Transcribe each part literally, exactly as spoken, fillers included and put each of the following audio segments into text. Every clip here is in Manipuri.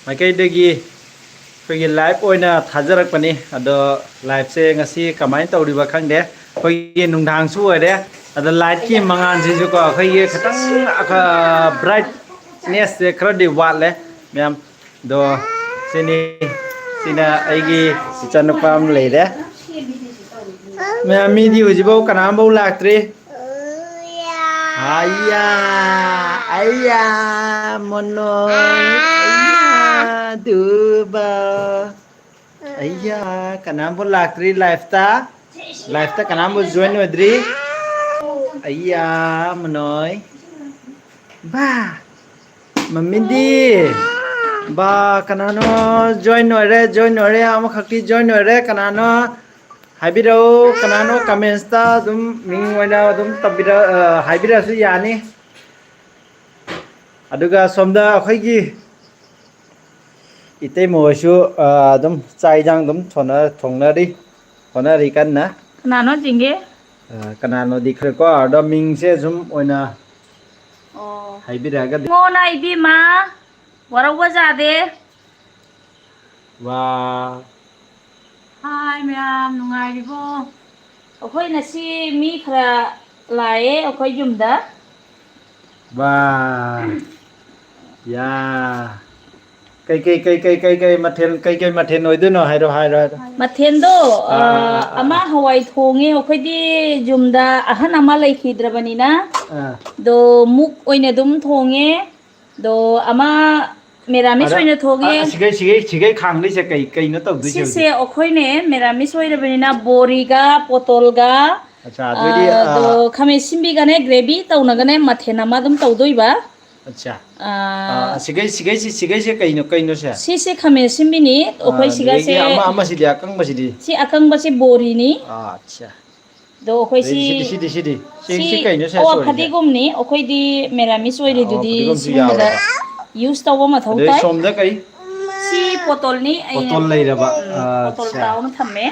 ꯃꯥꯏꯀꯩꯗꯒꯤ ꯑꯩꯈꯣꯏꯒꯤ ꯂꯥꯏꯚ ꯑꯣꯏꯅ ꯊꯥꯖꯔꯛꯄꯅꯤ꯫ ꯑꯗꯣ ꯂꯥꯏꯚꯁꯦ ꯉꯁꯤ ꯀꯃꯥꯏꯅ ꯇꯧꯔꯤꯕ ꯈꯪꯗꯦ꯫ ꯑꯩꯈꯣꯏꯒꯤ ꯅꯨꯡꯗꯥꯡꯁꯨ ꯑꯣꯏꯔꯦ꯫ ꯑꯗꯣ ꯂꯥꯏꯠꯀꯤ ꯃꯉꯥꯜꯁꯤꯁꯨꯀꯣ ꯑꯩꯈꯣꯏꯒꯤ ꯈꯤꯇꯪ ꯕ꯭ꯔꯥꯏꯠꯅꯦꯁꯁꯦ ꯈꯔꯗꯤ ꯋꯥꯠꯂꯦ ꯃꯌꯥꯝ꯫ ꯑꯗꯣ ꯁꯤꯅꯤ, ꯁꯤꯅ ꯑꯩꯒꯤ ꯏꯆꯥꯅꯨꯄꯥ ꯑꯃ ꯂꯩꯔꯦ꯫ ꯃꯌꯥꯝ, ꯃꯤꯗꯤ ꯍꯧꯖꯤꯛꯐꯥꯎ ꯀꯅꯥꯝꯐꯥꯎ ꯂꯥꯛꯇ꯭ꯔꯤ꯫ ꯑꯌꯥ, ꯑꯌꯥ, ꯃꯣꯅꯣꯏ, ꯑꯌꯥ, ꯗꯨꯕ꯫ ꯑꯌꯥ, ꯀꯅꯥꯝꯐꯥꯎ ꯂꯥꯛꯇ꯭ꯔꯤ ꯂꯥꯏꯐꯇ꯫ ꯂꯥꯏꯐꯇ ꯀꯅꯥꯝꯐꯥꯎ ꯖꯣꯏꯟ ꯑꯣꯏꯗ꯭ꯔꯤ꯫ ꯑꯌꯥ, ꯃꯣꯅꯣꯏ꯫ ꯕꯥ, ꯃꯝꯃꯤꯗꯤ꯫ ꯕꯥ, ꯀꯅꯥꯅꯣ ꯖꯣꯏꯟ ꯑꯣꯏꯔꯦ, ꯖꯣꯏꯟ ꯑꯣꯏꯔꯦ, ꯑꯃꯈꯛꯇꯤ ꯖꯣꯏꯟ ꯑꯣꯏꯔꯦ꯫ ꯀꯅꯥꯅꯣ? ꯍꯥꯏꯕꯤꯔꯛꯎ꯫ ꯀꯅꯥꯅꯣ? ꯀꯃꯦꯟꯁꯇ ꯑꯗꯨꯝ ꯃꯤꯡ ꯑꯣꯏꯅ ꯑꯗꯨꯝ ꯇꯝꯕꯤꯔ-, ꯑ, ꯍꯥꯏꯕꯤꯔꯛꯑꯁꯨ ꯌꯥꯅꯤ꯫ ꯑꯗꯨꯒ ꯁꯣꯝꯗ ꯑꯩꯈꯣꯏꯒꯤ ꯏꯇꯩꯃ ꯍꯣꯏꯁꯨ, ꯑ, ꯑꯗꯨꯝ ꯆꯥꯛ ꯏꯟꯖꯥꯡ ꯑꯗꯨꯝ ꯊꯣꯡꯅ-, ꯊꯣꯡꯅꯔꯤ, ꯍꯣꯠꯅꯔꯤ ꯀꯟꯅ꯫ ꯀꯅꯥꯅꯣ ꯆꯤꯡꯒꯦ? ꯑ, ꯀꯅꯥꯅꯣꯗꯤ ꯈꯔꯀꯣ, ꯑꯗꯣ ꯃꯤꯡꯁꯦ ꯁꯨꯝ ꯑꯣꯏꯅ ꯑꯣ꯫ ꯍꯥꯏꯕꯤꯔꯛꯑꯒꯗꯤ꯫ ꯏꯉꯣꯅ ꯏꯕꯦꯝꯃ, ꯋꯥꯔꯧꯕ ꯌꯥꯗꯦ꯫ ꯋꯥ꯫ ꯍꯥꯏ ꯃꯌꯥꯝ, ꯅꯨꯡꯉꯥꯏꯔꯤꯕꯣ? ꯑꯩꯈꯣꯏ ꯉꯁꯤ ꯃꯤ ꯈꯔ ꯂꯥꯛꯑꯦ ꯑꯩꯈꯣꯏ ꯌꯨꯝꯗ꯫ ꯋꯥ꯫ ꯌꯥ꯫ ꯀꯩ, ꯀꯩ, ꯀꯩ, ꯀꯩ, ꯀꯩ, ꯀꯩ ꯃꯊꯦꯜ, ꯀꯩ, ꯀꯩ ꯃꯊꯦꯜ ꯑꯣꯏꯗꯣꯏꯅꯣ? ꯍꯥꯏꯔꯣ, ꯍꯥꯏꯔꯣ, ꯍꯥꯏꯔꯣ꯫ ꯃꯊꯦꯜꯗꯣ, ꯑꯥ, ꯑꯥ, ꯑꯥ, ꯑꯥ꯫ ꯑꯃ ꯍꯋꯥꯏ ꯊꯣꯡꯉꯦ꯫ ꯑꯩꯈꯣꯏꯗꯤ ꯌꯨꯝꯗ ꯑꯍꯟ ꯑꯃ ꯂꯩꯈꯤꯗ꯭ꯔꯕꯅꯤꯅ꯫ ꯑꯥ꯫ ꯑꯗꯣ ꯃꯨꯛ ꯑꯣꯏꯅ ꯑꯗꯨꯝ ꯊꯣꯡꯉꯦ꯫ ꯑꯗꯣ ꯑꯃ ꯃꯦꯔꯥꯃꯤꯁ ꯑꯗ, ꯑꯣꯏꯅ ꯊꯣꯡꯉꯦ꯫ ꯑ, ꯁꯤꯒꯩ, ꯁꯤꯒꯩ, ꯁꯤꯒꯩ ꯈꯥꯡꯗꯣꯏꯁꯦ ꯀꯩ, ꯀꯩꯅꯣ ꯇꯧꯗꯣꯏꯁꯦ ꯁꯤꯁꯦ ꯍꯧꯖꯤꯛ? ꯑꯩꯈꯣꯏꯅꯦ ꯃꯦꯔꯥꯃꯤꯁ ꯑꯣꯏꯔꯕꯅꯤꯅ ꯕꯣꯔꯤꯒ ꯄꯣꯇꯣꯜꯒ, ꯑꯠꯆꯥ, ꯑꯗꯨꯗꯤ, ꯑ, ꯑꯗꯣ ꯑ, ꯈꯥꯃꯦꯟ ꯁꯤꯟꯕꯤꯒꯅꯦ ꯒ꯭ꯔꯦꯚꯤ ꯇꯧꯅꯒꯅꯦ ꯃꯊꯦꯜ ꯑꯃ ꯑꯗꯨꯝ ꯇꯧꯗꯣꯏꯕ꯫ ꯑꯠꯆꯥ꯫ ꯑ, ꯑ, ꯁꯤꯒꯩ, ꯁꯤꯒꯩꯁꯤ, ꯁꯤꯒꯩꯁꯦ ꯀꯩꯅꯣ, ꯀꯩꯅꯣ ꯁꯦ? ꯁꯤꯁꯦ ꯈꯥꯃꯦꯟ ꯑꯁꯤꯟꯕꯤꯅꯤ꯫ ꯑ, ꯑꯩꯈꯣꯏ ꯑꯗꯨꯗꯒꯤ ꯁꯤꯒꯁꯦ ꯑꯃ, ꯑꯃꯁꯤꯗꯤ, ꯑꯀꯪꯕꯁꯤꯗꯤ? ꯁꯤ ꯑꯀꯪꯕꯁꯤ ꯕꯣꯔꯤꯅꯤ꯫ ꯑ, ꯑꯠꯆꯥ꯫ ꯑꯗꯣ ꯑꯩꯈꯣꯏ ꯑꯗꯩꯗꯤ ꯁꯤ, ꯁꯤꯗꯤ, ꯁꯤꯗꯤ, ꯁꯤꯗꯤ? ꯁꯤ, ꯁꯤ ꯁꯤ ꯀꯩꯅꯣ ꯁꯦ? ꯑꯋꯥ ꯁꯣꯔꯤꯁꯦ? ꯐꯗꯤꯒꯣꯝꯅꯤ꯫ ꯑꯩꯈꯣꯏꯗꯤ ꯃꯦꯔꯥꯃꯤꯁ ꯑ, ꯑꯋꯥ ꯑꯣꯏꯔꯤꯗꯨꯗꯤ ꯐꯗꯤꯒꯣꯝꯁꯨ ꯁꯤꯒꯨꯝꯕꯗ ꯌꯥꯎꯔꯕ? ꯌꯨꯁ ꯇꯧꯕ ꯃꯊꯧ ꯑꯗꯩ ꯇꯥꯏ꯫ ꯁꯣꯝꯗ ꯀꯩ? ꯁꯤ ꯄꯣꯇꯣꯜꯅꯤ꯫ ꯑꯩꯅ ꯄꯣꯇꯣꯜ ꯂꯩꯔꯕ? ꯎꯝ, ꯄꯣꯇꯣꯜ ꯑꯠꯆꯥ꯫ ꯇꯥꯎꯅ ꯊꯝꯃꯦ꯫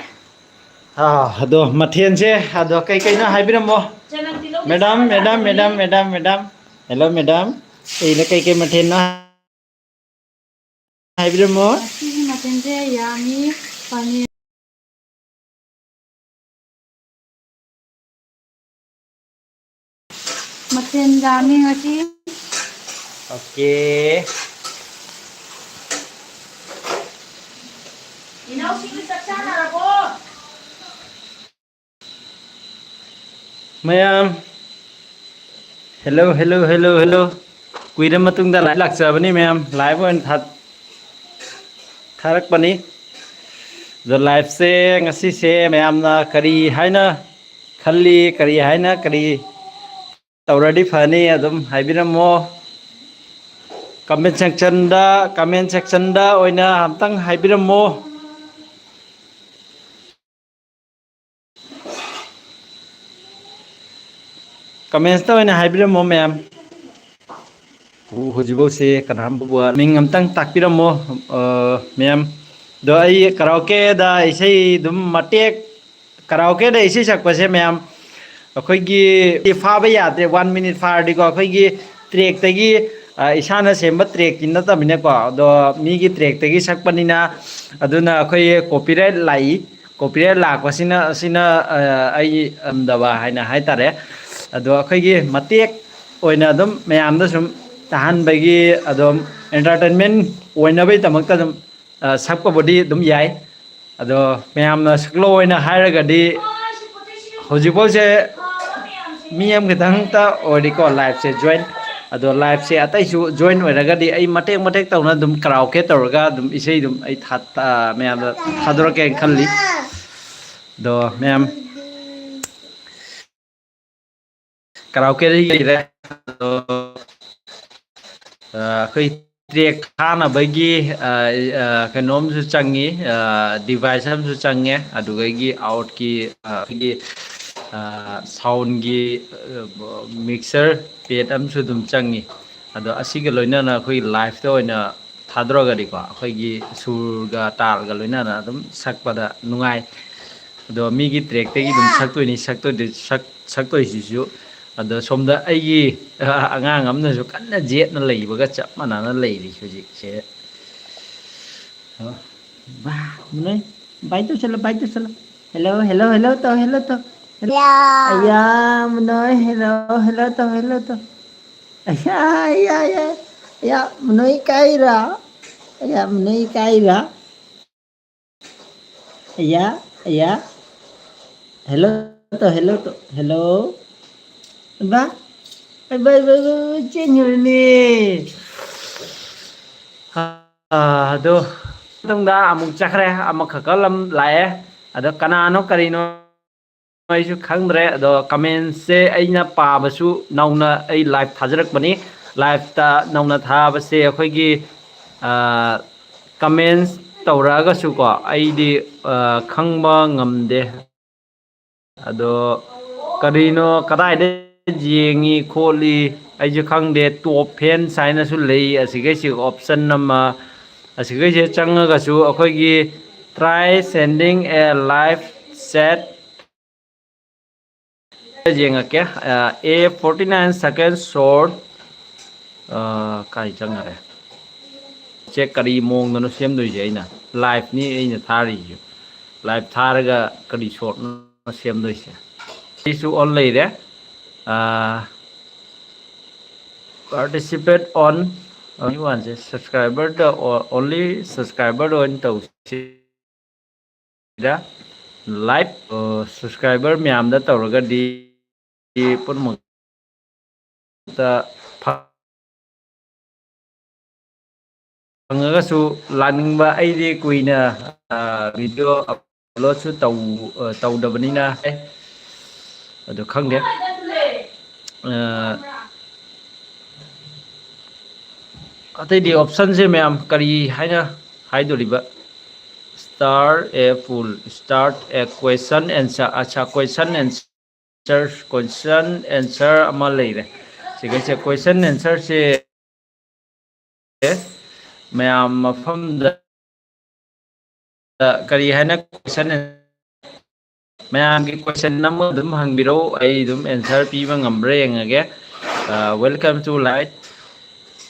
ꯑꯥ, ꯑꯗꯣ ꯃꯊꯦꯜꯁꯦ, ꯑꯗꯣ ꯀꯩ ꯀꯩꯅꯣ ꯍꯥꯏꯕꯤꯔꯝꯃꯣ꯫ ꯆꯅꯝ, ꯇꯤꯜꯍꯧ, madam, madam, madam, madam, madam. Hello, madam. ꯀꯩꯅ ꯀꯩ ꯀꯩ ꯃꯊꯦꯜꯅꯣ? ꯍꯥꯏꯕꯤꯔꯝꯃꯣ꯫ ꯉꯁꯤꯒꯤ ꯃꯊꯦꯜꯁꯦ ꯌꯥꯝꯃꯤ꯫ ꯄꯅꯤꯔ꯫ ꯃꯊꯦꯜ ꯌꯥꯝꯃꯤ ꯉꯁꯤ꯫ ꯑꯣꯀꯦ꯫ ꯏꯅꯥꯎꯁꯤꯡꯗꯤ ꯆꯥꯛ ꯆꯥꯅꯔꯕꯣ? ꯃꯌꯥꯝ, hello, hello, hello, hello. ꯀꯨꯏꯔ ꯃꯇꯨꯡꯗ live ꯂꯥꯛꯆꯕꯅꯤ ꯃꯌꯥꯝ, live ꯑꯣꯏꯅ ꯊꯥ-, ꯊꯥꯔꯛꯄꯅꯤ꯫ ꯑꯗꯣ liveꯁꯦ ꯉꯁꯤꯁꯦ ꯃꯌꯥꯝꯅ ꯀꯔꯤ ꯍꯥꯏꯅ ꯈꯜꯂꯤ, ꯀꯔꯤ ꯍꯥꯏꯅ, ꯀꯔꯤ ꯇꯧꯔꯗꯤ ꯐꯅꯤ ꯑꯗꯨꯝ ꯍꯥꯏꯕꯤꯔꯝꯃꯣ꯫ Comment sectionꯗ, comment sectionꯗ ꯑꯣꯏꯅ ꯑꯝꯇꯪ ꯍꯥꯏꯕꯤꯔꯝꯃꯣ꯫ Commentsꯇ ꯑꯣꯏꯅ ꯍꯥꯏꯕꯤꯔꯝꯃꯣ ꯃꯌꯥꯝ꯫ ꯍꯧꯖꯤꯛꯐꯥꯎꯁꯦ ꯀꯅꯥꯝꯕꯨ ꯃꯤꯡ ꯑꯝꯇꯪ ꯇꯥꯛꯄꯤꯔꯝꯃꯣ, ꯑ, ꯃꯌꯥꯝ꯫ ꯑꯗꯣ ꯑꯩ karaokeꯗ ꯏꯁꯩ ꯑꯗꯨꯝ ꯃꯇꯦꯛ, karaokeꯗ ꯏꯁꯩ ꯁꯛꯄꯁꯦ ꯃꯌꯥꯝ, ꯑꯩꯈꯣꯏꯒꯤ ꯐꯥꯕ ꯌꯥꯗ꯭ꯔꯦ, one minute ꯐꯥꯔꯗꯤꯀꯣ, ꯑꯩꯈꯣꯏꯒꯤ trackꯇꯒꯤ, ꯑ, ꯏꯁꯥꯅ ꯁꯦꯝꯕ trackꯇꯤ ꯅꯠꯇꯕꯅꯤꯅꯀꯣ, ꯑꯗꯣ ꯃꯤꯒꯤ trackꯇꯒꯤ ꯁꯛꯄꯅꯤꯅ, ꯑꯗꯨꯅ ꯑꯩꯈꯣꯏ copyright ꯂꯥꯛꯏ꯫ Copyright ꯂꯥꯛꯄꯁꯤꯅ, ꯑꯁꯤꯅ, ꯑ, ꯑꯩꯒꯤ ꯉꯝꯗꯕ ꯍꯥꯏꯅ ꯍꯥꯏꯇꯥꯔꯦ꯫ ꯑꯗꯣ ꯑꯩꯈꯣꯏꯒꯤ ꯃꯇꯦꯛ ꯑꯣꯏꯅ ꯑꯗꯨꯝ ꯃꯌꯥꯝꯗ ꯁꯨꯝ ꯇꯥꯍꯟꯕꯒꯤ, ꯑꯗꯨꯝ entertainment ꯑꯣꯏꯅꯕꯒꯤꯗꯃꯛꯇ ꯑꯗꯨꯝ, ꯑ, ꯁꯛꯄꯕꯨꯗꯤ ꯑꯗꯨꯝ ꯌꯥꯏ꯫ ꯑꯗꯣ ꯃꯌꯥꯝꯅ ꯁꯛꯂꯛꯑꯣ ꯍꯥꯏꯅ ꯍꯥꯏꯔꯒꯗꯤ ꯍꯧꯖꯤꯛꯐꯥꯎꯁꯦ ꯃꯤ ꯑꯃꯈꯛꯇꯪꯇ ꯑꯣꯏꯔꯤꯀꯣ liveꯁꯦ join꯫ ꯑꯗꯣ liveꯁꯦ ꯑꯇꯩꯁꯨ join ꯑꯣꯏꯔꯒꯗꯤ ꯑꯩ ꯃꯇꯦꯛ ꯃꯇꯦꯛ ꯇꯧꯅ ꯑꯗꯨꯝ karaoke ꯇꯧꯔꯒ ꯑꯗꯨꯝ ꯏꯁꯩ ꯑꯗꯨꯝ ꯑꯩ ꯊꯥ-, ꯑ, ꯃꯌꯥꯝꯗ ꯊꯥꯗꯣꯔꯛꯀꯦꯅ ꯈꯜꯂꯤ꯫ ꯑꯗꯣ ꯃꯌꯥꯝ karaokeꯗ ꯂꯩꯔꯦ꯫ ꯑꯗꯣ, ꯑ, ꯑꯩꯈꯣꯏ track ꯊꯥꯅꯕꯒꯤ, ꯑ, ꯑ, ꯀꯩꯅꯣꯝꯁꯨ ꯆꯪꯉꯤ, ꯑ, device ꯑꯃꯁꯨ ꯆꯪꯉꯦ꯫ ꯑꯗꯨꯗꯒꯤ outꯀꯤ, ꯑ, ꯑꯩꯈꯣꯏꯒꯤ, ꯑ, soundꯒꯤ, ꯑ, mixer pad ꯑꯃꯁꯨ ꯑꯗꯨꯝ ꯆꯪꯉꯤ꯫ ꯑꯗꯣ ꯑꯁꯤꯒ ꯂꯣꯏꯅꯅ ꯑꯩꯈꯣꯏꯒꯤ liveꯇ ꯑꯣꯏꯅ ꯊꯥꯗꯣꯔꯛꯑꯒꯗꯤꯀꯣ, ꯑꯩꯈꯣꯏꯒꯤ ꯁꯨꯔꯒ ꯇꯥꯜꯒ ꯂꯣꯏꯅꯅ ꯑꯗꯨꯝ ꯁꯛꯄꯗ ꯅꯨꯡꯉꯥꯏ꯫ ꯑꯗꯣ ꯃꯤꯒꯤ trackꯇꯒꯤ ꯑꯗꯨꯝ ꯁꯛꯇꯣꯏꯅꯤ, ꯁꯛꯇꯣꯏꯗꯣꯏ-, ꯁꯛ-, ꯁꯛꯇꯣꯏꯁꯤꯁꯨ꯫ ꯑꯗꯣ ꯁꯣꯝꯗ ꯑꯩꯒꯤ, ꯑ, ꯑꯉꯥꯡ ꯑꯃꯅꯁꯨ ꯀꯟꯅ ꯌꯦꯠꯅ ꯂꯩꯕꯒ ꯆꯞ ꯃꯥꯟꯅꯅ ꯂꯩꯔꯤ ꯍꯧꯖꯤꯛꯁꯦ꯫ ꯕꯥ, ꯃꯨꯅꯣꯏ, ꯕꯥꯏ ꯇꯧꯁꯜꯂꯣ, ꯕꯥꯏ ꯇꯧꯁꯜꯂꯣ꯫ Hello, hello, hello ꯇꯧ, hello ꯇꯧ꯫ Hello. ꯑꯌꯥ, ꯃꯨꯅꯣꯏ, hello, hello ꯇꯧ, hello ꯇꯧ꯫ ꯑꯌꯥ, ꯑꯌꯥ, ꯑꯌꯥ꯫ ꯑꯌꯥ, ꯃꯨꯅꯣꯏ ꯏꯀꯥꯏꯔꯥ? ꯑꯌꯥ, ꯃꯨꯅꯣꯏ ꯏꯀꯥꯏꯔꯥ? ꯑꯌꯥ, ꯑꯌꯥ꯫ Hello ꯇꯧ, hello ꯇꯧ, hello꯫ ꯏꯕꯥ, ꯏꯕꯥ, ꯏꯕꯥ, ꯏꯕꯥ, ꯏꯕꯥ, ꯆꯦꯟꯈ꯭ꯔꯅꯦ꯫ ꯑꯥ, ꯑꯗꯣ ꯃꯇꯨꯡꯗ ꯑꯃꯨꯛ ꯆꯠꯈ꯭ꯔꯦ, ꯑꯃꯈꯛꯀ ꯂꯝ ꯂꯥꯛꯑꯦ꯫ ꯑꯗꯣ ꯀꯅꯥꯅꯣ ꯀꯔꯤꯅꯣ ꯑꯩꯁꯨ ꯈꯪꯗ꯭ꯔꯦ꯫ ꯑꯗꯣ comment ꯁꯦ ꯑꯩꯅ ꯄꯥꯕꯁꯨ ꯅꯧꯅ ꯑꯩ live ꯊꯥꯖꯔꯛꯄꯅꯤ꯫ Live ꯇ ꯅꯧꯅ ꯊꯥꯕꯁꯦ ꯑꯩꯈꯣꯏꯒꯤ, ꯑꯥ, comments ꯇꯧꯔꯛꯑꯒꯁꯨꯀꯣ, ꯑꯩꯗꯤ, ꯑꯥ, ꯈꯪꯕ ꯉꯝꯗꯦ꯫ ꯑꯗꯣ ꯀꯔꯤꯅꯣ, ꯀꯗꯥꯏꯗ ꯌꯦꯡꯉꯤ ꯈꯣꯠꯂꯤ, ꯑꯩꯁꯨ ꯈꯪꯗꯦ꯫ Top fans ꯍꯥꯏꯅꯁꯨ ꯂꯩ, ꯑꯁꯤꯈꯩꯁꯤ option ꯑꯃ꯫ ꯑꯁꯤꯈꯩꯁꯦ ꯆꯪꯉꯒꯁꯨ ꯑꯩꯈꯣꯏꯒꯤ try sending a live chat ꯌꯦꯡꯉꯛꯀꯦ꯫ ꯑ, a forty nine second short, ꯑ, ꯀꯥꯏ ꯆꯪꯈꯔꯦ? ꯁꯦ ꯀꯔꯤ ꯃꯑꯣꯡꯗꯅꯣ ꯁꯦꯝꯗꯣꯏꯁꯦ? ꯑꯩꯅ live ꯅꯤ ꯑꯩꯅ ꯊꯥꯔꯤꯁꯦ꯫ Live ꯊꯥꯔꯒ ꯀꯔꯤ short ꯅꯣ ꯁꯦꯝꯗꯣꯏꯁꯦ? ꯁꯤꯁꯨ on ꯂꯩꯔꯦ꯫ ꯑ, participate on, only one say subscriber the, only subscriber ꯗ ꯑꯣꯏꯅ ꯇꯧꯁꯤ꯫ ꯁꯤꯗ live, ꯑ, subscriber ꯃꯌꯥꯝꯗ ꯇꯧꯔꯒꯗꯤ ꯄꯨꯝꯅꯃꯛꯇ ꯐ-, ꯐꯪꯉꯒꯁꯨ ꯂꯥꯛꯅꯤꯡꯕ꯫ ꯑꯩꯗꯤ ꯀꯨꯏꯅ, ꯑ, video upload ꯁꯨ ꯇꯧ-, ꯑ, ꯇꯧꯗꯕꯅꯤꯅ ꯑꯗꯨ ꯈꯪꯗꯦ꯫ ꯑ, ꯑꯇꯩꯗꯤ option ꯁꯦ ꯃꯌꯥꯝ ꯀꯔꯤ ꯍꯥꯏꯅ ꯍꯥꯏꯗꯣꯔꯤꯕ? Start a poll, start a question answer, ꯑꯠꯆꯥ, question answer, question answer ꯑꯃ ꯂꯩꯔꯦ꯫ ꯁꯤꯒꯩꯁꯦ question answer ꯁꯦ ꯃꯌꯥꯝ ꯃꯐꯝꯗ ꯀꯔꯤ ꯍꯥꯏꯅ question, ꯃꯌꯥꯝꯒꯤ question ꯑꯃ ꯑꯗꯨꯝ ꯍꯪꯕꯤꯔꯛꯎ, ꯑꯩ ꯑꯗꯨꯝ answer ꯄꯤꯕ ꯉꯝꯕ꯭ꯔꯥ ꯌꯦꯡꯉꯒꯦ꯫ ꯑ, welcome to live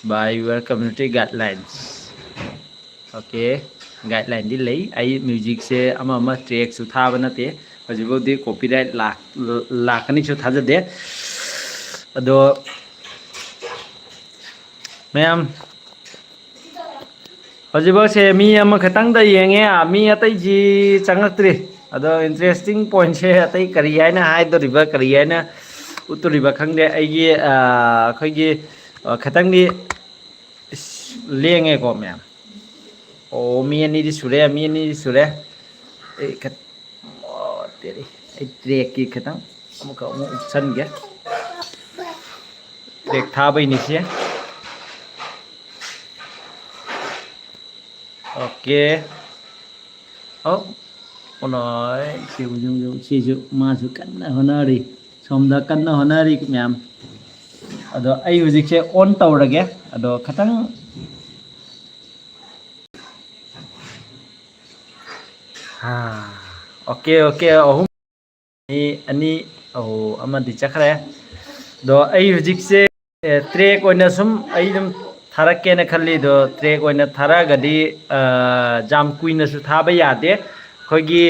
by your community guidelines꯫ Okay, ꯒꯥꯏꯗꯂꯥꯏꯟꯗꯤ ꯂꯩ꯫ ꯑꯩ ꯃ꯭ꯌꯨꯖꯤꯛꯁꯦ ꯑꯃ ꯑꯃ ꯇ꯭ꯔꯦꯛꯁꯨ ꯊꯥꯕ ꯅꯠꯇꯦ, ꯍꯧꯖꯤꯛꯐꯥꯎꯗꯤ ꯀꯣꯄꯤꯔꯥꯏꯠ ꯂꯥꯛꯀꯅꯤꯁꯨ ꯊꯥꯖꯗꯦ꯫ ꯑꯗꯣ ꯃꯌꯥꯝ, ꯍꯧꯖꯤꯛꯐꯥꯎꯁꯦ ꯃꯤ ꯑꯃꯈꯛꯇꯪꯗ ꯌꯦꯡꯉꯦ, ꯃꯤ ꯑꯇꯩꯁꯤ ꯆꯪꯉꯛꯇ꯭ꯔꯤ꯫ ꯑꯗꯣ ꯏꯟꯇꯔꯦꯁꯇꯤꯡ ꯄꯣꯏꯟꯁꯦ ꯑꯇꯩ ꯀꯔꯤ ꯍꯥꯏꯅ ꯍꯥꯏꯗꯣꯔꯤꯕ, ꯀꯔꯤ ꯍꯥꯏꯅ ꯎꯠꯇꯣꯔꯤꯕ ꯈꯪꯗꯦ꯫ ꯑꯩꯒꯤ ꯑꯩꯈꯣꯏꯒꯤ ꯈꯤꯇꯪꯗꯤ ꯂꯦꯡꯉꯦꯀꯣ ꯃꯌꯥꯝ꯫ ꯑꯣ, ꯃꯤ ꯑꯅꯤꯗꯤ ꯁꯨꯔꯦ, ꯃꯤ ꯑꯅꯤꯗꯤ ꯁꯨꯔꯦ꯫ ꯑꯩ ꯈꯠ-, ꯑꯣ, ꯇꯦꯔꯤ꯫ ꯑꯩ ꯇ꯭ꯔꯦꯛꯀꯤ ꯈꯤꯇꯪ ꯑꯃꯨꯛꯀ ꯑꯃꯨꯛ ꯎꯞꯁꯟꯒꯦ꯫ ꯇ꯭ꯔꯦꯛ ꯊꯥꯕꯩꯅꯤ ꯁꯤ꯫ ꯑꯣꯀꯦ꯫ ꯑꯣ, ꯀꯩꯅꯣ, ꯁꯤ ꯍꯧꯖꯤꯛ, ꯍꯧꯖꯤꯛ ꯁꯤꯁꯨ ꯃꯥꯁꯨ ꯀꯟꯅ ꯍꯣꯠꯅꯔꯤ꯫ ꯁꯣꯝꯗ ꯀꯟꯅ ꯍꯣꯠꯅꯔꯤ ꯃꯌꯥꯝ꯫ ꯑꯗꯣ ꯑꯩ ꯍꯧꯖꯤꯛꯁꯦ ꯑꯣꯟ ꯇꯧꯔꯒꯦ꯫ ꯑꯗꯣ ꯈꯤꯇꯪ, ꯑꯥ, ꯑꯣꯀꯦ, ꯑꯣꯀꯦ, ꯑꯍꯨꯝ, ꯑꯅꯤ, ꯑꯅꯤ, ꯑꯧ, ꯑꯃꯗꯤ ꯆꯠꯈ꯭ꯔꯦ꯫ ꯑꯗꯣ ꯑꯩ ꯍꯧꯖꯤꯛꯁꯦ, ꯑꯦ, ꯇ꯭ꯔꯦꯛ ꯑꯣꯏꯅ ꯁꯨꯝ ꯑꯩ ꯑꯗꯨꯝ ꯊꯥꯔꯛꯀꯦꯅ ꯈꯜꯂꯤ꯫ ꯑꯗꯣ ꯇ꯭ꯔꯦꯛ ꯑꯣꯏꯅ ꯊꯥꯔꯛꯑꯒꯗꯤ, ꯑ, ꯌꯥꯝ ꯀꯨꯏꯅꯁꯨ ꯊꯥꯕ ꯌꯥꯗꯦ꯫ ꯑꯩꯈꯣꯏꯒꯤ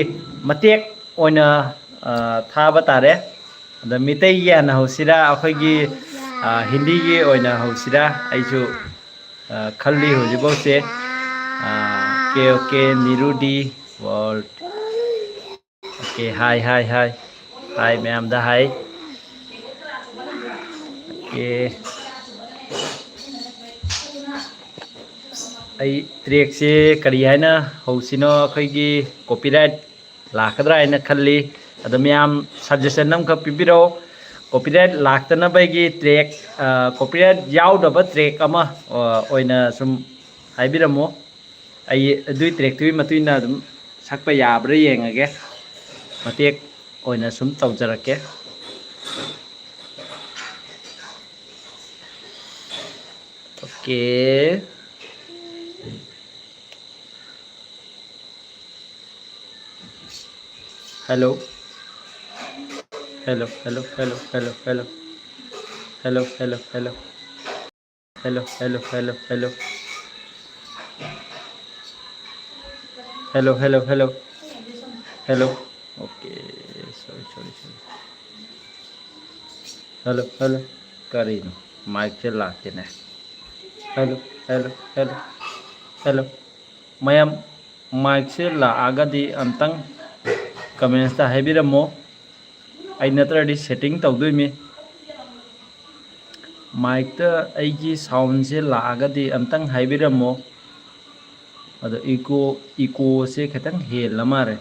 ꯃꯇꯦꯛ ꯑꯣꯏꯅ, ꯑ, ꯊꯥꯕ ꯇꯥꯔꯦ꯫ ꯑꯗ ꯃꯤꯇꯩꯒꯤ ꯍꯥꯟꯅ ꯍꯧꯁꯤꯔꯥ, ꯑꯩꯈꯣꯏꯒꯤ, ꯑ, ꯍꯤꯟꯗꯤꯒꯤ ꯑꯣꯏꯅ ꯍꯧꯁꯤꯔꯥ? ꯑꯩꯁꯨ, ꯑ, ꯈꯜꯂꯤ ꯍꯧꯖꯤꯛꯐꯥꯎꯁꯦ꯫ ꯑ, ꯑꯣꯀꯦ, ꯑꯣꯀꯦ, ꯅꯤꯔꯨꯗꯤ ꯋꯥꯔꯜ꯫ ꯑꯣꯀꯦ, ꯍꯥꯏ, ꯍꯥꯏ, ꯍꯥꯏ꯫ ꯍꯥꯏ, ꯃꯌꯥꯝꯗ ꯍꯥꯏ꯫ ꯑꯣꯀꯦ꯫ ꯑꯩ ꯇ꯭ꯔꯦꯛꯁꯦ ꯀꯔꯤ ꯍꯥꯏꯅ ꯍꯧꯁꯤꯅꯣ? ꯑꯩꯈꯣꯏꯒꯤ ꯀꯣꯄꯤꯔꯥꯏꯠ ꯂꯥꯛꯀꯗ꯭ꯔꯥ ꯍꯥꯏꯅ ꯈꯜꯂꯤ꯫ ꯑꯗꯣ ꯃꯌꯥꯝ ꯁꯖꯦꯁꯟ ꯑꯃꯈꯛ ꯄꯤꯕꯤꯔꯛꯑꯣ꯫ ꯀꯣꯄꯤꯔꯥꯏꯠ ꯂꯥꯛꯇꯅꯕꯒꯤ ꯇ꯭ꯔꯦꯛ, ꯑ, ꯀꯣꯄꯤꯔꯥꯏꯠ ꯌꯥꯎꯗꯕ ꯇ꯭ꯔꯦꯛ ꯑꯃ, ꯑ, ꯑꯣꯏꯅ ꯁꯨꯝ ꯍꯥꯏꯕꯤꯔꯝꯃꯣ꯫ ꯑꯩ ꯑꯗꯨꯏ ꯇ꯭ꯔꯦꯛꯇꯨꯒꯤ ꯃꯇꯨꯡ ꯏꯟꯅ ꯑꯗꯨꯝ ꯁꯛꯄ ꯌꯥꯕ꯭ꯔꯥ ꯌꯦꯡꯉꯒꯦ꯫ ꯃꯇꯦꯛ ꯑꯣꯏꯅ ꯁꯨꯝ ꯇꯧꯖꯔꯛꯀꯦ꯫ Okay. Hello. Hello, hello, hello, hello, hello. Hello, hello, hello. Hello, hello, hello, hello. Hello, hello, hello. Hello. Okay, sorry, sorry, sorry. Hello, hello. ꯀꯔꯤꯅꯣ? ꯃꯥꯏꯛꯁꯦ ꯂꯥꯛꯇꯦꯅꯦ꯫ Hello, hello, hello, hello. ꯃꯌꯥꯝ, ꯃꯥꯏꯛꯁꯦ ꯂꯥꯛꯑꯒꯗꯤ ꯑꯝꯇꯪ ꯀꯃꯦꯟꯁꯇ ꯍꯥꯏꯕꯤꯔꯝꯃꯣ꯫ ꯑꯩ ꯅꯠꯇ꯭ꯔꯗꯤ ꯁꯦꯠꯇꯤꯡ ꯇꯧꯗꯣꯏꯃꯤ꯫ ꯃꯥꯏꯛꯇ ꯑꯩꯒꯤ ꯁꯥꯎꯟꯁꯦ ꯂꯥꯛꯑꯒꯗꯤ ꯑꯝꯇꯪ ꯍꯥꯏꯕꯤꯔꯝꯃꯣ꯫ ꯑꯗꯣ ꯏꯀꯣ, ꯏꯀꯣꯁꯦ ꯈꯤꯇꯪ ꯍꯦꯜꯂ ꯃꯥꯜꯂꯦ꯫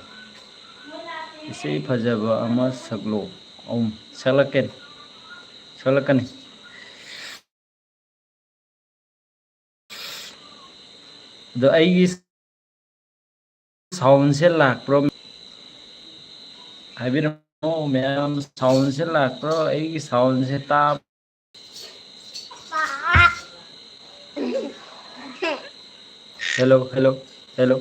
ꯏꯁꯩ ꯐꯖꯕ ꯑꯃ ꯁꯛꯂꯣ꯫ ꯑꯧ, ꯁꯛꯂꯛꯀꯅꯤ, ꯁꯛꯂꯛꯀꯅꯤ꯫ ꯑꯗꯣ ꯑꯩꯒꯤ ꯁꯥꯎꯟꯁꯦ ꯂꯥꯛꯄ꯭ꯔꯣ? ꯍꯥꯏꯕꯤꯔꯝꯃꯣ ꯃꯌꯥꯝ, ꯁꯥꯎꯟꯁꯦ ꯂꯥꯛꯄ꯭ꯔꯣ? ꯑꯩꯒꯤ ꯁꯥꯎꯟꯁꯦ ꯇꯥꯕ? Hello, hello, hello.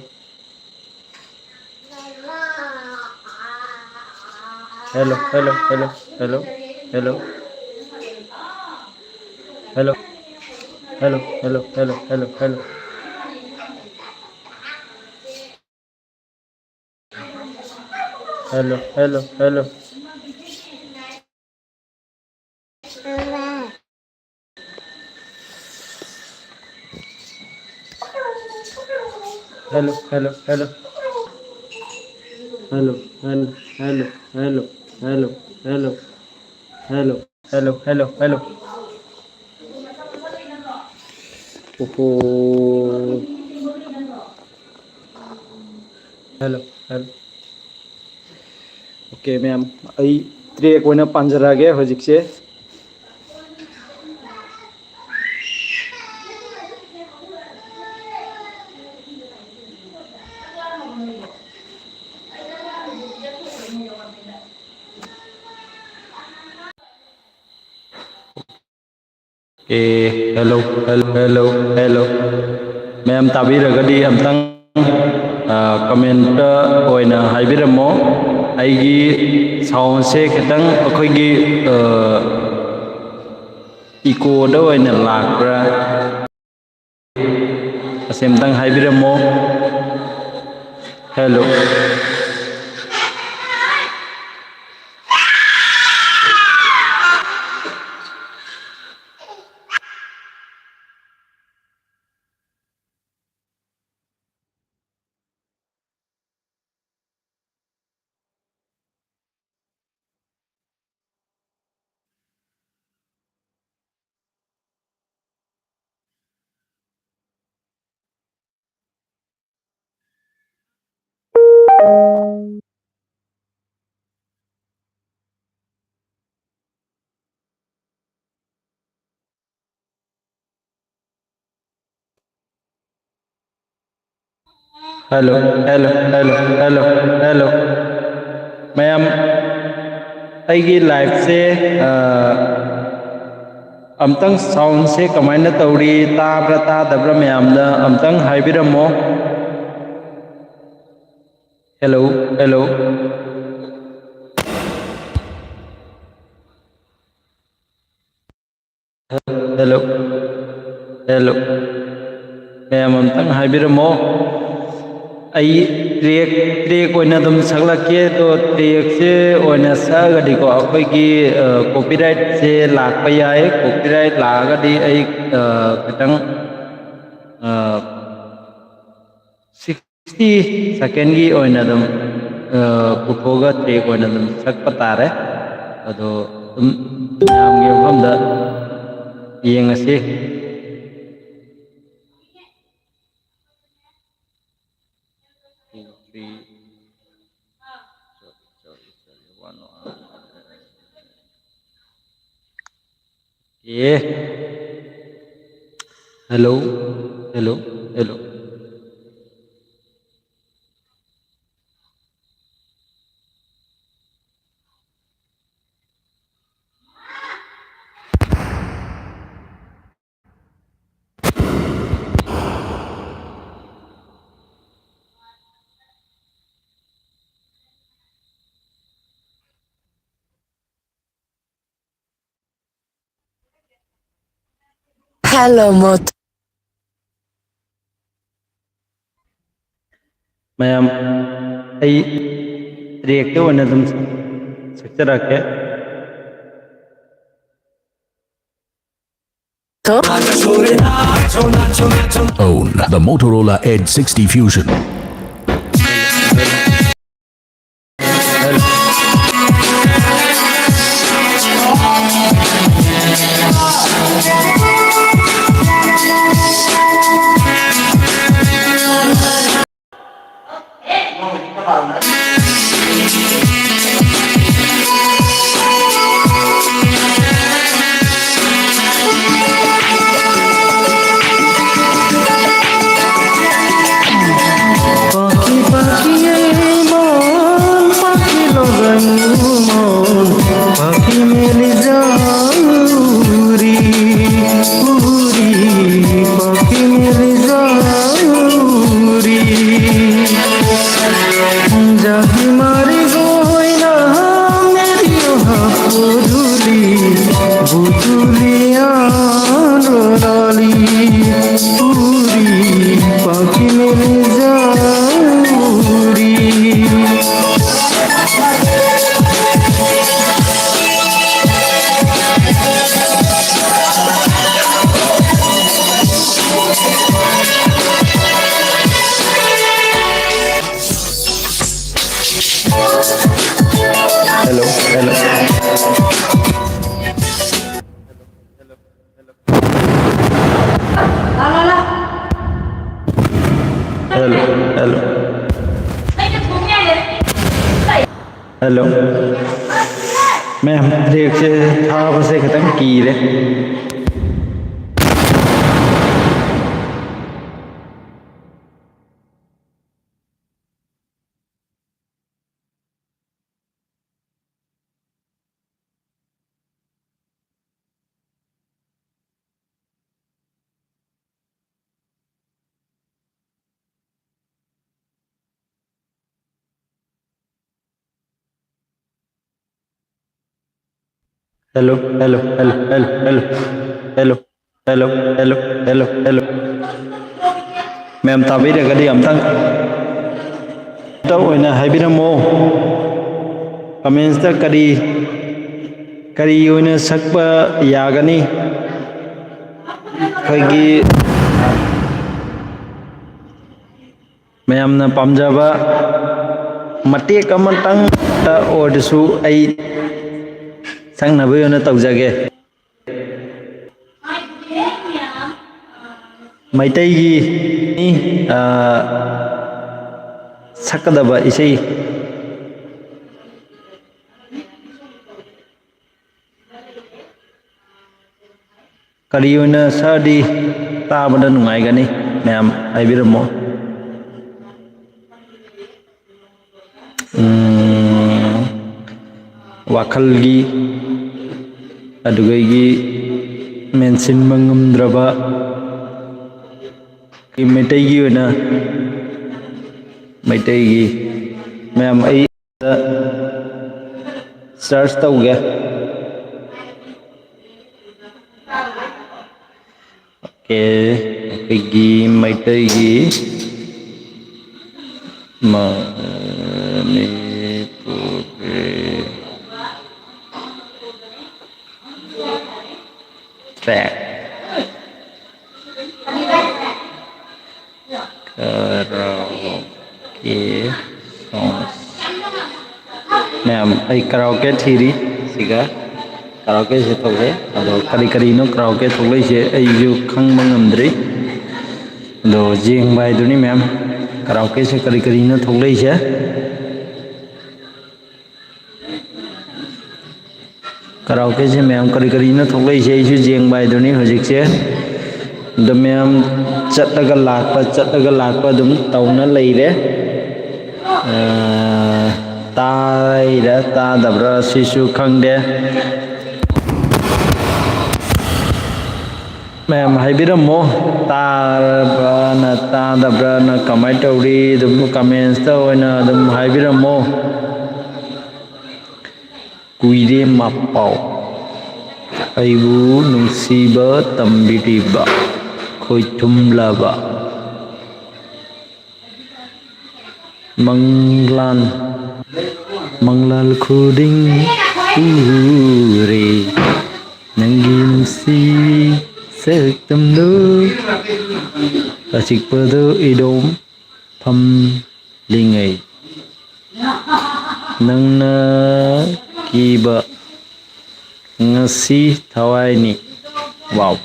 Hello, hello, hello, hello, hello. Hello. Hello, hello, hello, hello, hello. Hello, hello, hello. Hello, hello, hello. Hello, hello, hello, hello, hello, hello, hello. Hello, hello, hello, hello. ꯑꯣꯍꯣ꯫ Hello, hello. Okay, ꯃꯌꯥꯝ, ꯑꯩ track ꯑꯣꯏꯅ ꯄꯥꯟꯖꯔꯛꯑꯒꯦ ꯍꯧꯖꯤꯛꯁꯦ꯫ ꯑꯦ, hello, hello, hello, hello. ꯃꯌꯥꯝ ꯇꯥꯕꯤꯔꯒꯗꯤ ꯑꯝꯇꯪ, ꯑ, comment ꯑꯣꯏꯅ ꯍꯥꯏꯕꯤꯔꯝꯃꯣ꯫ ꯑꯩꯒꯤ soundꯁꯦ ꯈꯤꯇꯪ ꯑꯩꯈꯣꯏꯒꯤ, ꯑ, echoꯗ ꯑꯣꯏꯅ ꯂꯥꯛꯄ꯭ꯔꯥ? ꯑꯁꯤ ꯑꯝꯇꯪ ꯍꯥꯏꯕꯤꯔꯝꯃꯣ꯫ Hello. Hello, hello, hello, hello, hello. ꯃꯌꯥꯝ, ꯑꯩꯒꯤ live ꯁꯦ, ꯑ, ꯑꯝꯇꯪ sound ꯁꯦ ꯀꯃꯥꯏꯅ ꯇꯧꯔꯤ, ꯇꯥꯕ꯭ꯔꯥ ꯇꯥꯗꯕ꯭ꯔꯥ ꯃꯌꯥꯝꯅ ꯑꯝꯇꯪ ꯍꯥꯏꯕꯤꯔꯝꯃꯣ꯫ Hello, hello. Hello, hello. ꯃꯌꯥꯝ ꯑꯝꯇꯪ ꯍꯥꯏꯕꯤꯔꯝꯃꯣ꯫ ꯑꯩ track, track ꯑꯣꯏꯅ ꯑꯗꯨꯝ ꯁꯛꯂꯛꯀꯦ꯫ ꯑꯗꯣ track ꯁꯦ ꯑꯣꯏꯅ ꯁꯛꯑꯒꯗꯤꯀꯣ, ꯑꯩꯈꯣꯏꯒꯤ, ꯑ, copyright ꯁꯦ ꯂꯥꯛꯄ ꯌꯥꯏ꯫ Copyright ꯂꯥꯛꯑꯒꯗꯤ ꯑꯩ, ꯑ, ꯈꯤꯇꯪ, ꯑ, sixty second ꯒꯤ ꯑꯣꯏꯅ ꯑꯗꯨꯝ, ꯑ, ꯄꯨꯊꯣꯛꯑꯒ track ꯑꯣꯏꯅ ꯑꯗꯨꯝ ꯁꯛꯄ ꯇꯥꯔꯦ꯫ ꯑꯗꯣ ꯑꯗꯨꯝ ꯃꯌꯥꯝꯒꯤ ꯃꯐꯝꯗ ꯌꯦꯡꯉꯁꯤ꯫ Two, three. Sorry, sorry, sorry. One, one. Okay. Hello, hello, hello. Hello, Mot. ꯃꯌꯥꯝ, ꯑꯩ ꯇ꯭ꯔꯦꯛꯇ ꯑꯣꯏꯅ ꯑꯗꯨꯝ ꯁꯛꯆꯔꯛꯀꯦ꯫ Own the Motorola Edge sixty Fusion. Pakhi, pakhi, ei mon, pakhi logan mon, pakhi meli jauri, uri, pakhi meli jauri. Jati mari goi na meri oha poduli, butuli ano lali, uri, pakhi meli jauri. Hello, hello. Hello, hello. Hello. ꯃꯌꯥꯝ, ꯕ꯭ꯔꯦꯛꯁꯦ ꯊꯥꯕꯁꯦ ꯈꯤꯇꯪ ꯀꯤꯔꯦ꯫ Hello, hello, hello, hello, hello, hello, hello, hello, hello, hello, hello. ꯃꯌꯥꯝ ꯇꯥꯕꯤꯔꯒꯗꯤ ꯑꯝꯇꯪ ꯑꯣꯏꯅ ꯍꯥꯏꯕꯤꯔꯝꯃꯣ꯫ ꯀꯃꯦꯟꯁꯇ ꯀꯔꯤ, ꯀꯔꯤ ꯑꯣꯏꯅ ꯁꯛꯄ ꯌꯥꯒꯅꯤ? ꯑꯩꯈꯣꯏꯒꯤ ꯃꯌꯥꯝꯅ ꯄꯥꯝꯖꯕ ꯃꯇꯦꯛ ꯑꯃꯇꯪꯇ ꯑꯣꯏꯔꯁꯨ ꯑꯩ ꯁꯛꯅꯕꯒꯤ ꯑꯣꯏꯅ ꯇꯧꯖꯒꯦ꯫ ꯃꯩꯇꯩꯒꯤ, ꯑ, ꯁꯛꯀꯗꯕ ꯏꯁꯩ ꯀꯔꯤ ꯑꯣꯏꯅ ꯁꯛꯑꯗꯤ ꯇꯥꯕꯗ ꯅꯨꯡꯉꯥꯏꯒꯅꯤ? ꯃꯌꯥꯝ ꯍꯥꯏꯕꯤꯔꯝꯃꯣ꯫ ꯎꯝ, ꯋꯥꯈꯜꯒꯤ, ꯑꯗꯨꯗꯒꯤ ꯃꯦꯟꯁꯤꯟꯕ ꯉꯝꯗ꯭ꯔꯕ, ꯃꯩꯇꯩꯒꯤ ꯑꯣꯏꯅ, ꯃꯩꯇꯩꯒꯤ, ꯃꯌꯥꯝ, ꯑꯩ ꯁꯔꯆ ꯇꯧꯒꯦ꯫ ꯑꯣꯀꯦ, ꯑꯩꯈꯣꯏꯒꯤ ꯃꯩꯇꯩꯒꯤ ꯃꯅꯤꯄꯨꯔꯤ ꯇ꯭ꯔꯦꯛ꯫ ꯀꯔꯥꯑꯣꯀꯦ ꯁꯣꯡꯁ꯫ ꯃꯌꯥꯝ, ꯑꯩ ꯀꯔꯥꯑꯣꯀꯦ ꯊꯤꯔꯤ꯫ ꯁꯤꯒ ꯀꯔꯥꯑꯣꯀꯦꯁꯦ ꯊꯣꯛꯂꯛꯑꯦ꯫ ꯑꯗꯣ ꯀꯔꯤ ꯀꯔꯤꯅꯣ ꯀꯔꯥꯑꯣꯀꯦ ꯊꯣꯛꯂꯛꯏꯁꯦ ꯑꯩꯁꯨ ꯈꯪꯕ ꯉꯝꯗ꯭ꯔꯤ꯫ ꯑꯗꯣ ꯌꯦꯡꯕ ꯍꯥꯏꯗꯨꯅꯤ ꯃꯌꯥꯝ, ꯀꯔꯥꯑꯣꯀꯦꯁꯦ ꯀꯔꯤ ꯀꯔꯤꯅꯣ ꯊꯣꯛꯂꯛꯏꯁꯦ꯫ ꯀꯔꯥꯑꯣꯀꯦꯁꯦ ꯃꯌꯥꯝ ꯀꯔꯤ ꯀꯔꯤꯅꯣ ꯊꯣꯛꯂꯛꯏꯁꯦ ꯑꯩꯁꯨ ꯌꯦꯡꯕ ꯍꯥꯏꯗꯨꯅꯤ ꯍꯧꯖꯤꯛꯁꯦ꯫ ꯑꯗꯣ ꯃꯌꯥꯝ ꯆꯠꯂꯒ ꯂꯥꯛꯄ, ꯆꯠꯂꯒ ꯂꯥꯛꯄ ꯑꯗꯨꯝ ꯇꯧꯅ ꯂꯩꯔꯦ꯫ ꯑ, ꯇꯥꯏꯔ ꯇꯥꯗꯕ꯭ꯔꯥ ꯁꯤꯁꯨ ꯈꯪꯗꯦ꯫ ꯃꯌꯥꯝ ꯍꯥꯏꯕꯤꯔꯝꯃꯣ, ꯇꯥꯔꯕ꯭ꯔꯅ ꯇꯥꯗꯕ꯭ꯔꯅ ꯀꯃꯥꯏꯅ ꯇꯧꯔꯤ? ꯑꯗꯨꯝ ꯀꯃꯦꯟꯁꯇ ꯑꯣꯏꯅ ꯑꯗꯨꯝ ꯍꯥꯏꯕꯤꯔꯝꯃꯣ꯫ ꯀꯨꯏꯔꯦ ꯃꯄꯥꯎ, ꯑꯩꯕꯨ ꯅꯨꯡꯁꯤꯕ ꯇꯝꯕꯤꯔꯤꯕ ꯈꯣꯏꯊꯨꯝꯂꯕ꯫ ꯃꯪꯂꯥꯟ, ꯃꯪꯂꯥꯟ ꯈꯨꯗꯤꯡ ꯎꯔꯦ, ꯅꯪꯒꯤ ꯅꯨꯡꯁꯤ ꯁꯛꯇꯝꯗꯨ꯫ ꯑꯆꯤꯛꯄꯗ ꯏꯗꯣꯝ ꯐꯝꯂꯤꯉꯩ, ꯅꯪꯅ ꯀꯤꯕ ꯉꯁꯤ ꯊꯋꯥꯏꯅꯤ꯫ ꯋꯥꯎ꯫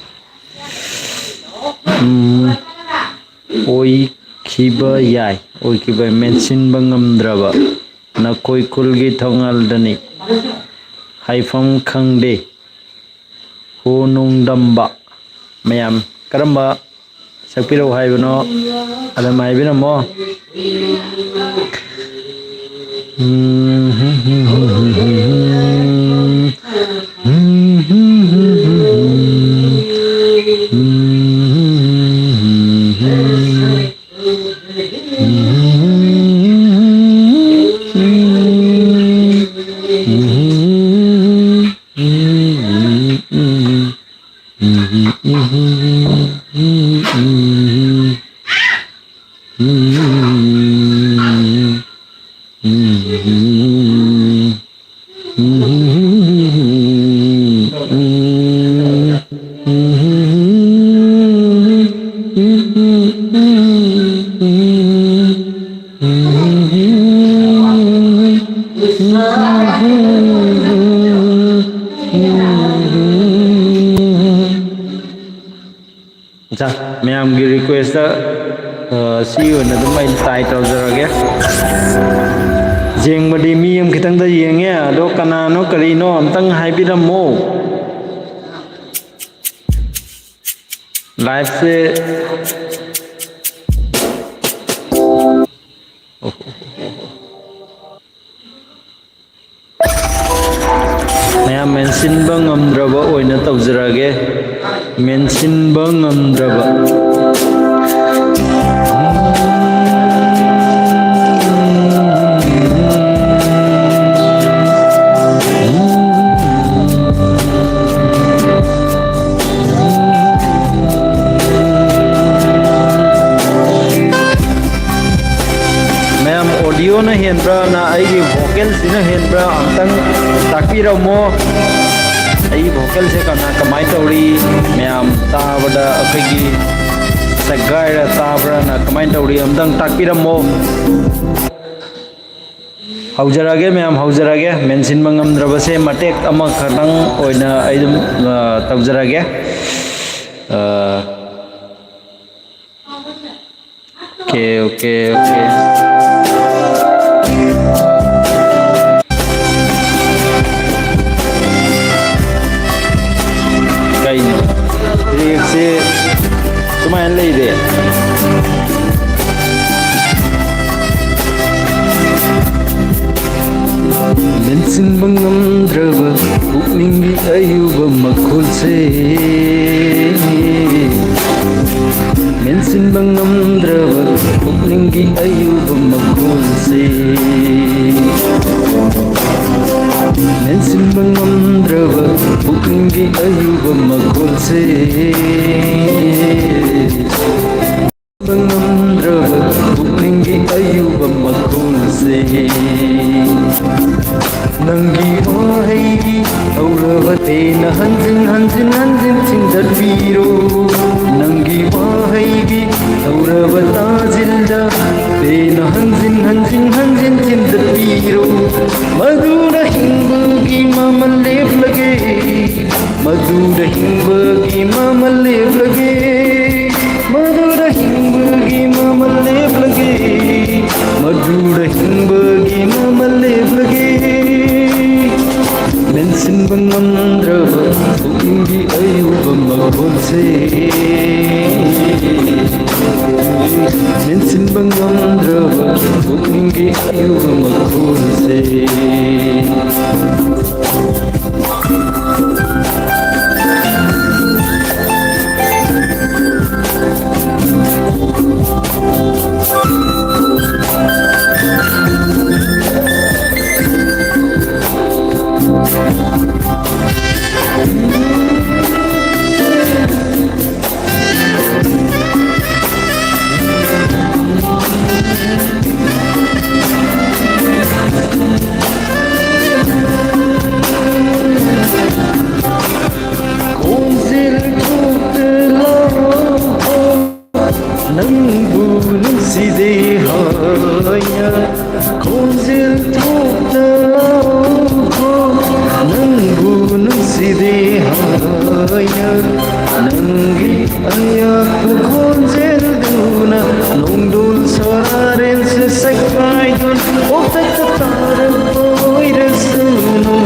ꯎꯝ, ꯑꯣꯏꯈꯤꯕ ꯌꯥꯏ, ꯑꯣꯏꯈꯤꯕ ꯌꯥꯏ, ꯃꯦꯟꯁꯤꯟꯕ ꯉꯝꯗ꯭ꯔꯕ ꯅꯈꯣꯏ ꯈꯨꯜꯒꯤ ꯊꯣꯡꯒꯥꯜꯗꯅꯤ꯫ ꯍꯥꯏꯐꯝ ꯈꯪꯗꯦ꯫ ꯍꯣ ꯅꯣꯡꯗꯝꯕ ꯃꯌꯥꯝ꯫ ꯀꯔꯝꯕ ꯁꯛꯄꯤꯔꯛꯎ ꯍꯥꯏꯕꯅꯣ? ꯑꯗꯨꯝ ꯍꯥꯏꯕꯤꯔꯝꯃꯣ꯫ ꯑꯠꯆꯥ, ꯃꯌꯥꯝꯒꯤ ꯔꯤꯀ꯭ꯋꯦꯁꯇ, ꯑ, ꯁꯤ ꯑꯣꯏꯅ ꯑꯗꯨꯝ ꯑꯩ ꯇꯥꯏ ꯇꯧꯖꯔꯒꯦ꯫ ꯌꯦꯡꯕꯗꯤ ꯃꯤ ꯑꯃ ꯈꯤꯇꯪꯗ ꯌꯦꯡꯉꯦ, ꯑꯗꯣ ꯀꯅꯥꯅꯣ ꯀꯔꯤꯅꯣ ꯑꯝꯇꯪ ꯍꯥꯏꯕꯤꯔꯝꯃꯣ꯫ ꯂꯥꯏꯐꯁꯦ ꯃꯌꯥꯝ ꯃꯦꯟꯁꯤꯟꯕ ꯉꯝꯗ꯭ꯔꯕ ꯑꯣꯏꯅ ꯇꯧꯖꯔꯒꯦ꯫ ꯃꯦꯟꯁꯤꯟꯕ ꯉꯝꯗ꯭ꯔꯕ꯫ ꯃꯌꯥꯝ ꯅ ꯍꯦꯟꯕ꯭ꯔꯥ, ꯅ ꯑꯩꯒꯤ vocalꯁꯤꯅ ꯍꯦꯟꯕ꯭ꯔꯥ, ꯑꯝꯇꯪ ꯇꯥꯛꯄꯤꯔꯝꯃꯣ꯫ ꯑꯩꯒꯤ vocalꯁꯦ ꯀꯅꯥ, ꯀꯃꯥꯏꯅ ꯇꯧꯔꯤ? ꯃꯌꯥꯝ ꯇꯥꯕꯗ ꯑꯩꯈꯣꯏꯒꯤ ꯁꯛꯒꯥꯏꯔ ꯇꯥꯕ꯭ꯔꯥꯅ ꯀꯃꯥꯏꯅ ꯇꯧꯔꯤ? ꯑꯝꯇꯪ ꯇꯥꯛꯄꯤꯔꯝꯃꯣ꯫ ꯍꯧꯖꯔꯒꯦ ꯃꯌꯥꯝ, ꯍꯧꯖꯔꯒꯦ꯫ ꯃꯦꯟꯁꯤꯟꯕ ꯉꯝꯗ꯭ꯔꯕꯁꯦ ꯃꯇꯦꯛ ꯑꯃꯈꯛꯇꯪ ꯑꯣꯏꯅ ꯑꯩ ꯑꯗꯨꯝ, ꯑ, ꯇꯧꯖꯔꯒꯦ꯫ ꯑ, ꯑꯣꯀꯦ, ꯑꯣꯀꯦ, ꯑꯣꯀꯦ꯫ ꯀꯩꯅꯣ? ꯇ꯭ꯔꯦꯛꯁꯦ ꯁꯨꯃꯥꯏꯅ ꯂꯩꯔꯦ꯫ ꯃꯦꯟꯁꯤꯟꯕ ꯉꯝꯗ꯭ꯔꯕ ꯄꯨꯛꯅꯤꯡꯒꯤ ꯑꯌꯨꯕ ꯃꯈꯣꯜꯁꯦ꯫ ꯃꯦꯟꯁꯤꯟꯕ ꯉꯝꯗ꯭ꯔꯕ ꯄꯨꯛꯅꯤꯡꯒꯤ ꯑꯌꯨꯕ ꯃꯈꯣꯜꯁꯦ꯫ ꯃꯦꯟꯁꯤꯟꯕ ꯉꯝꯗ꯭ꯔꯕ ꯄꯨꯛꯅꯤꯡꯒꯤ ꯑꯌꯨꯕ ꯃꯈꯣꯜꯁꯦ꯫ ꯉꯝꯗ꯭ꯔꯕ ꯄꯨꯛꯅꯤꯡꯒꯤ ꯑꯌꯨꯕ ꯃꯈꯣꯜꯁꯦ꯫ ꯅꯪꯒꯤ ꯋꯥꯍꯩꯒꯤ ꯍꯧꯔꯕ ꯄꯦꯟꯅ ꯍꯟꯖꯤꯟ ꯍꯟꯖꯤꯟ ꯍꯟꯖꯤꯟ ꯊꯤꯟꯗꯠꯄꯤꯔꯣ꯫ ꯅꯪꯒꯤ ꯋꯥꯍꯩꯒꯤ ꯍꯧꯔꯕ ꯇꯥꯖꯤꯜꯗ ꯄꯦꯟꯅ ꯍꯟꯖꯤꯟ ꯍꯟꯖꯤꯟ ꯍꯟꯖꯤꯟ ꯊꯤꯟꯗꯠꯄꯤꯔꯣ꯫ ꯃꯗꯨꯅ ꯍꯤꯡꯕꯒꯤ ꯃꯃꯜ ꯂꯦꯞꯂꯒꯦ꯫ ꯃꯗꯨꯗ ꯍꯤꯡꯕꯒꯤ ꯃꯃꯜ ꯂꯦꯞꯂꯒꯦ꯫ ꯃꯗꯨꯗ ꯍꯤꯡꯕꯒꯤ ꯃꯃꯜ ꯂꯦꯞꯂꯒꯦ꯫ ꯃꯗꯨꯗ ꯍꯤꯡꯕꯒꯤ ꯃꯃꯜ ꯂꯦꯞꯂꯒꯦ꯫ ꯃꯦꯟꯁꯤꯟꯕ ꯉꯝꯗ꯭ꯔꯕ ꯄꯨꯛꯅꯤꯡꯒꯤ ꯑꯌꯨꯕ ꯃꯈꯣꯜꯁꯦ꯫ ꯃꯦꯟꯁꯤꯟꯕ ꯉꯝꯗ꯭ꯔꯕ ꯄꯨꯛꯅꯤꯡꯒꯤ ꯑꯌꯨꯕ ꯃꯈꯣꯜꯁꯦ꯫ ꯈꯣꯟꯖꯦꯜ ꯊꯣꯛꯇ ꯅꯪꯕꯨ ꯅꯨꯡꯁꯤꯗꯦ ꯍꯥꯏꯅ ꯅꯪꯒꯤ ꯑꯌꯥꯛꯄ ꯈꯣꯟꯖꯦꯜꯗꯨꯅ ꯅꯣꯡꯗꯣꯜ ꯁꯣꯔꯥꯔꯦꯜꯁꯦ ꯁꯛꯄꯥꯏꯗꯨꯅ ꯄꯣꯛꯇꯛꯇ ꯇꯥꯔꯛꯄ ꯑꯣꯏꯔꯁꯅꯨ,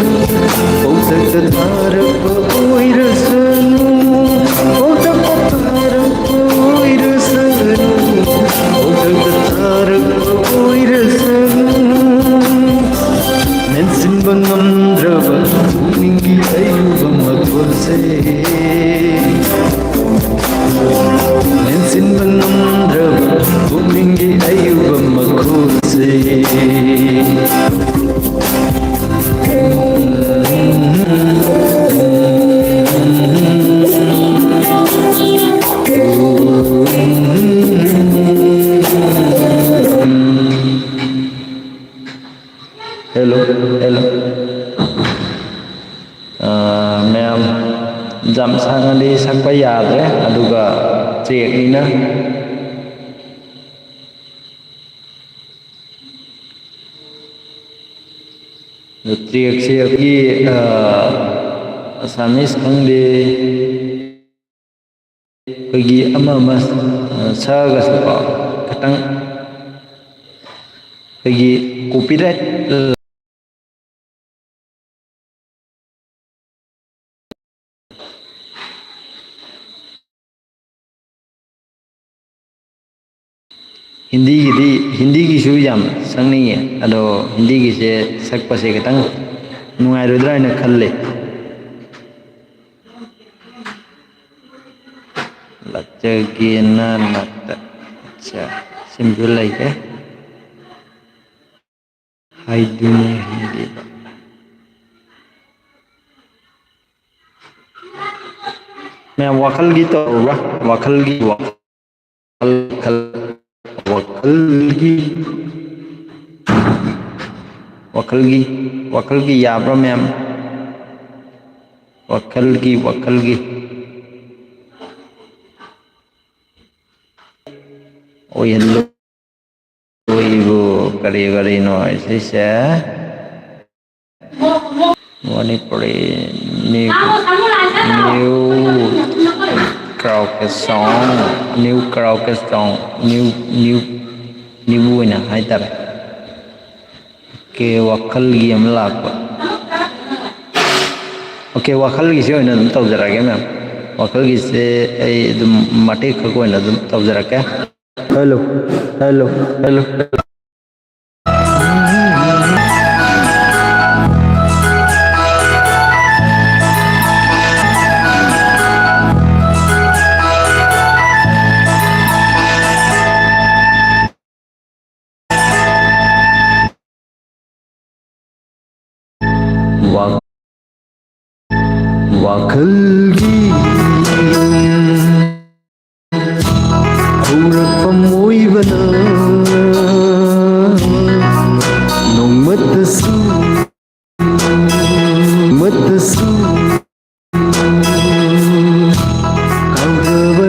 ꯄꯣꯛꯇꯛꯇ ꯇꯥꯔꯛꯄ ꯑꯣꯏꯔꯁꯅꯨ, ꯄꯣꯛꯇꯛꯇ ꯇꯥꯔꯛꯄ ꯑꯣꯏꯔꯁꯅꯨ, ꯄꯣꯛꯇꯛꯇ ꯇꯥꯔꯛꯄ ꯑꯣꯏꯔꯁꯅꯨ꯫ ꯃꯦꯟꯁꯤꯟꯕ ꯉꯝꯗ꯭ꯔꯕ ꯄꯨꯛꯅꯤꯡꯒꯤ ꯑꯌꯨꯕ ꯃꯈꯣꯜꯁꯦ, ꯃꯦꯟꯁꯤꯟꯕ ꯉꯝꯗ꯭ꯔꯕ ꯄꯨꯛꯅꯤꯡꯒꯤ ꯑꯌꯨꯕ ꯃꯈꯣꯜꯁꯦ꯫ Hello, hello. ꯑꯥ, ꯃꯌꯥꯝ, ꯌꯥꯝ ꯁꯥꯡꯉꯗꯤ ꯁꯛꯄ ꯌꯥꯗ꯭ꯔꯦ, ꯑꯗꯨꯒ ꯆꯦꯛꯅꯤꯅ꯫ ꯑꯗꯨ ꯆꯦꯛꯁꯦ ꯑꯩꯈꯣꯏꯒꯤ, ꯑꯥ, ꯑꯁꯥꯃꯤꯁ ꯈꯪꯗꯦ, ꯑꯩꯈꯣꯏꯒꯤ ꯑꯃ ꯑꯃ, ꯑ, ꯁꯛꯑꯒꯁꯨꯀꯣ, ꯈꯤꯇꯪ ꯑꯩꯈꯣꯏꯒꯤ copyright ꯍꯤꯟꯗꯤꯒꯤꯗꯤ, ꯍꯤꯟꯗꯤꯒꯤꯁꯨ ꯌꯥꯝ ꯁꯛꯅꯤꯡꯉꯦ, ꯑꯗꯣ ꯍꯤꯟꯗꯤꯒꯤꯁꯦ ꯁꯛꯄꯁꯦ ꯈꯤꯇꯪ ꯅꯨꯡꯉꯥꯏꯔꯣꯏꯗ꯭ꯔꯥ ꯍꯥꯏꯅ ꯈꯜꯂꯦ꯫ ꯂꯥꯛꯆꯒꯦꯅ ꯅꯥꯛꯇ꯫ ꯑꯠꯆꯥ, ꯁꯤꯃꯁꯨ ꯂꯩꯔꯦ꯫ ꯍꯥꯏꯗꯨꯅ ꯍꯤꯡꯂꯤꯕ꯫ ꯃꯌꯥꯝ ꯋꯥꯈꯜꯒꯤ ꯇꯧꯔꯨꯕ꯭ꯔꯥ? ꯋꯥꯈꯜꯒꯤ, ꯋꯥꯈꯜ, ꯋꯥꯈꯜ, ꯋꯥꯈꯜꯒꯤ, ꯋꯥꯈꯜꯒꯤ, ꯋꯥꯈꯜꯒꯤ ꯌꯥꯕ꯭ꯔꯥ ꯃꯌꯥꯝ? ꯋꯥꯈꯜꯒꯤ, ꯋꯥꯈꯜꯒꯤ꯫ ꯑꯣꯏꯍꯜꯂꯣ꯫ ꯑꯣꯏꯕꯨ ꯀꯔꯤ ꯀꯔꯤꯅꯣ ꯁꯤꯁꯦ? ꯃꯅꯤꯄꯨꯔꯤ ꯅ꯭ꯌꯨ, ꯅ꯭ꯌꯨ ꯀꯔꯥꯑꯣꯀꯦ ꯁꯣꯡ, ꯅ꯭ꯌꯨ ꯀꯔꯥꯑꯣꯀꯦ ꯁꯣꯡ, ꯅ꯭ꯌꯨ, ꯅ꯭ꯌꯨ, ꯅ꯭ꯌꯨ ꯑꯣꯏꯅ ꯍꯥꯏꯇꯥꯔꯦ꯫ ꯑꯣꯀꯦ, ꯋꯥꯈꯜꯒꯤ ꯑꯃ ꯂꯥꯛꯄ꯫ ꯑꯣꯀꯦ, ꯋꯥꯈꯜꯒꯤꯁꯦ ꯑꯣꯏꯅ ꯑꯗꯨꯝ ꯇꯧꯖꯔꯛꯑꯒꯦ, ꯃꯦꯝ꯫ ꯋꯥꯈꯜꯒꯤꯁꯦ ꯑꯩ ꯑꯗꯨꯝ ꯃꯇꯦꯛ ꯈꯛ ꯑꯣꯏꯅ ꯑꯗꯨꯝ ꯇꯧꯖꯔꯛꯀꯦ꯫ Hello, hello, hello. ꯋꯥ-, ꯋꯥꯈꯜꯒꯤ ꯍꯧꯔꯛꯐꯝ ꯑꯣꯏꯕꯅ